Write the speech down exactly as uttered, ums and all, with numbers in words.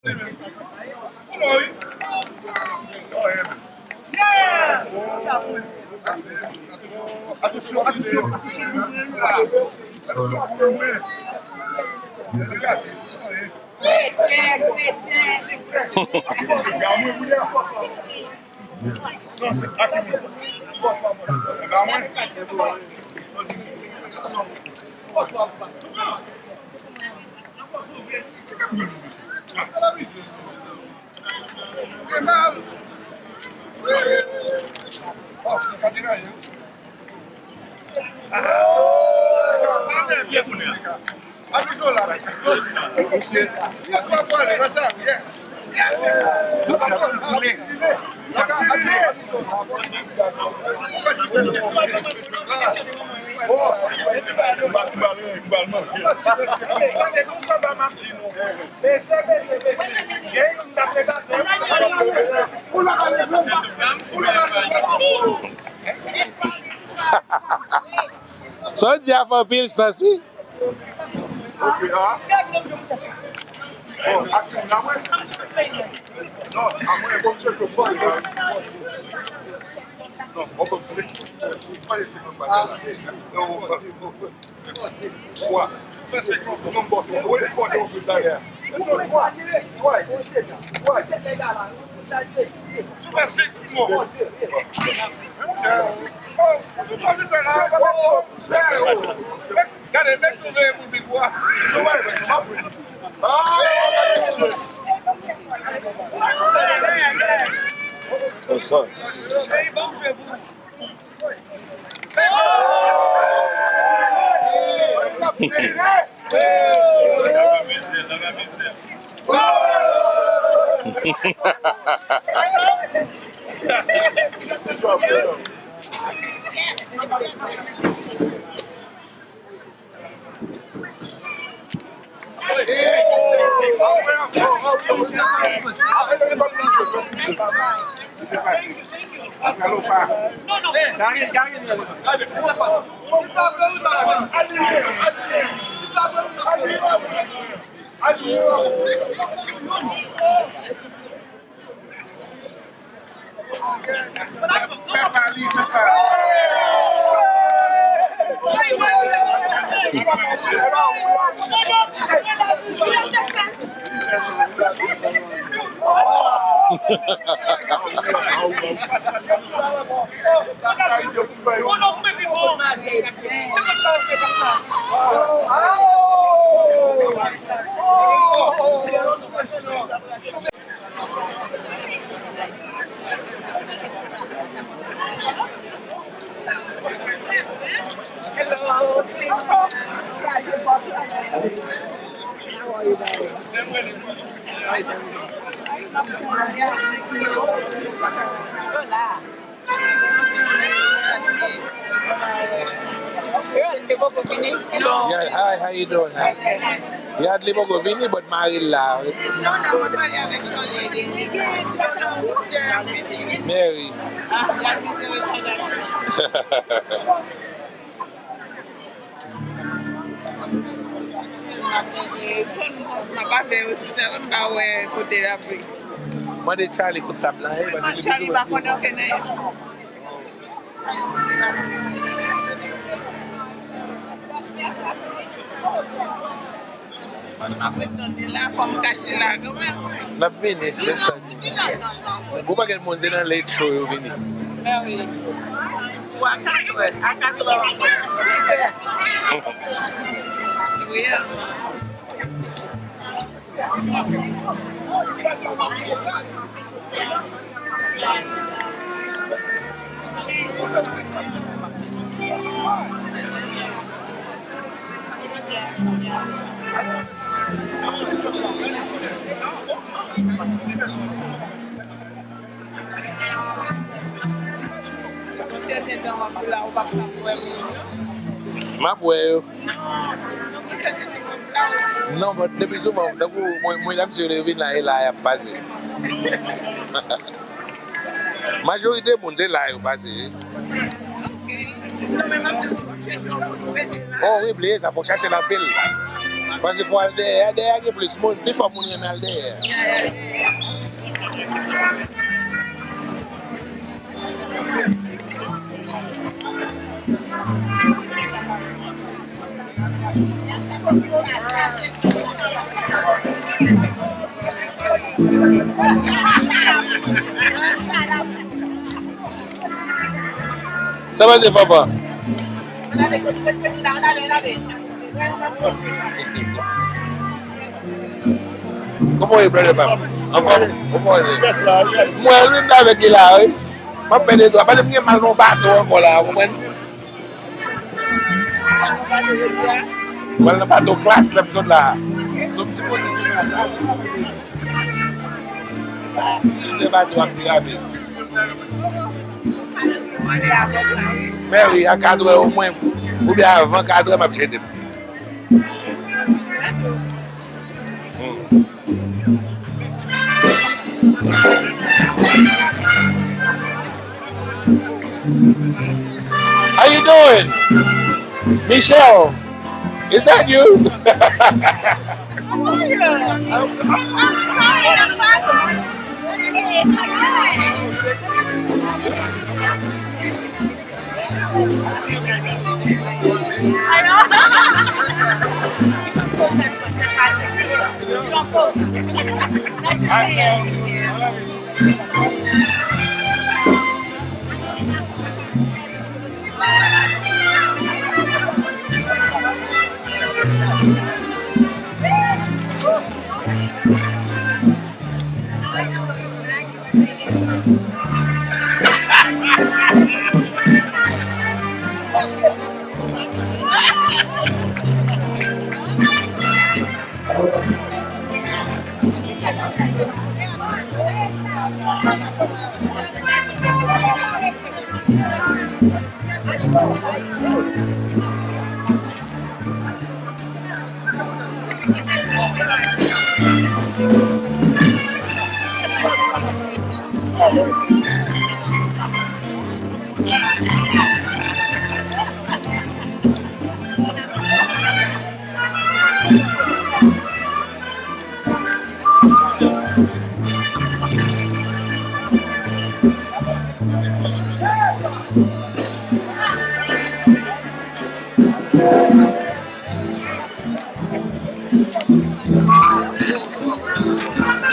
Sa w di a fè anpil sans, wi. Ok, a. Bon, ak moun la, mwen. Non, a mwen, bon, msye, ke bon, non, bon, bon, se, mwen, se konn bagay la. Non, bon, bon, bon. Twa. Sou fè senkant, non, bon, bon, bon, bon, bon, bon, bon. Twa, twa, twa. Sou fè senkant, non. Gade, met sou veye pou big wa. Bonsoir. Girl, li poko vini? Yeah, hi, how you doing? Yadley poko vini, but Maril la. Mary. M ap avè yo sou tèlman m pa wè kote l ap ye. Mande Charlie kote tab la ye. Mande Charlie pa konnen okenn anyen. M ap ret tande la, fò m kache la kanmenm. N ap vini, next time. Ou pa gen moun, se nan late show yo vini. Mèsi. Ou a katrè, a katrè. Yes. M ap wè yo. Non, but depi souvan, tankou mwen, mwen, lè m si yo vin la, e la y ap pase. Majorite moun, se la yo pase. Oh, wi, bliye sa, fò chache l anpil. Paske fò al dèyè, dèyè gen plis moun, pi fò moun renmen al dèyè. Sa va de papa? Kòman w ye, brother pam? Anfòm? Kòman w ye? Mwen wi, m la avèk li la wi. M ap fè de twa. Pale m gen mal nan bato ankò la, w konprann? Mwen nan bato klas lè m sot la. Sou m sipòte sou klas la. Size bato ap grave. Mè wi, a katrè omwen, oubyen avan katrè, m ap jete m. Hmm. How you doing? Michelle, is that you? How are you? I'm, I'm sorry, I'm fast.